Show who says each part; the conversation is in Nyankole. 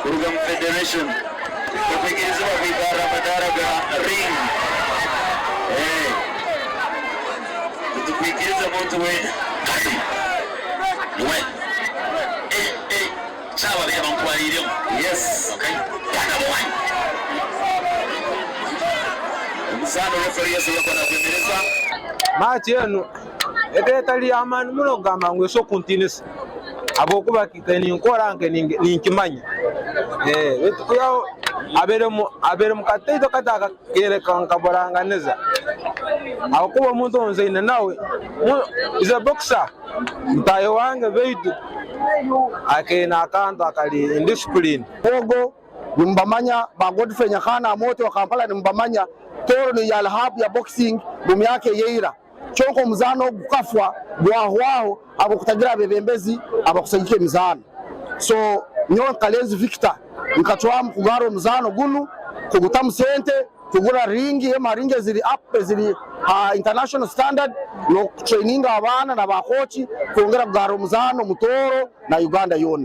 Speaker 1: Kuruga omu Federation tokwikirizibwa kwikarra amadaara ga ring. Titukwikiriza muntu weena.
Speaker 2: Niwe eh eh Sawa babaire bankwariremu.
Speaker 1: Yes.
Speaker 2: Okay. Kandi abo wanyu.
Speaker 1: Omuzaani referee yaija kuba nakwemereza.
Speaker 3: Match enu ekaba etari y'amaani muno kugamba ngu esobola kuntiinisa ahabw'okuba nkaba ninkora nkaba ninkimanya beitu kwihaho habairemu kataito kati akeereka nkaburanganiza ahabw'okuba omuntu ou nzaine nawe is a boxer mutaahi wange beitu akaine akantu akari indiscipline.
Speaker 4: Ogo nimubamanya, ba Godfrey Nyakana Amooti wa Kampala nimubamanya, Tooro niyo yali hub ya boxing mu myaka eyeira. Kyonka omuzaano ogu gukafwa gwahwaho ahabw'okutagira abebembezi abakusagika emizaano. So nyowe nka Kalenzi Victor nkacwamu kugarra omuzaano gunu, kugutamu sente, kugura ringi, ema ringi eziri up eziri ha international standard n'okutraininga abaana na ba kooki kwongera kugarra omuzaano omu Tooro na Uganda yoona.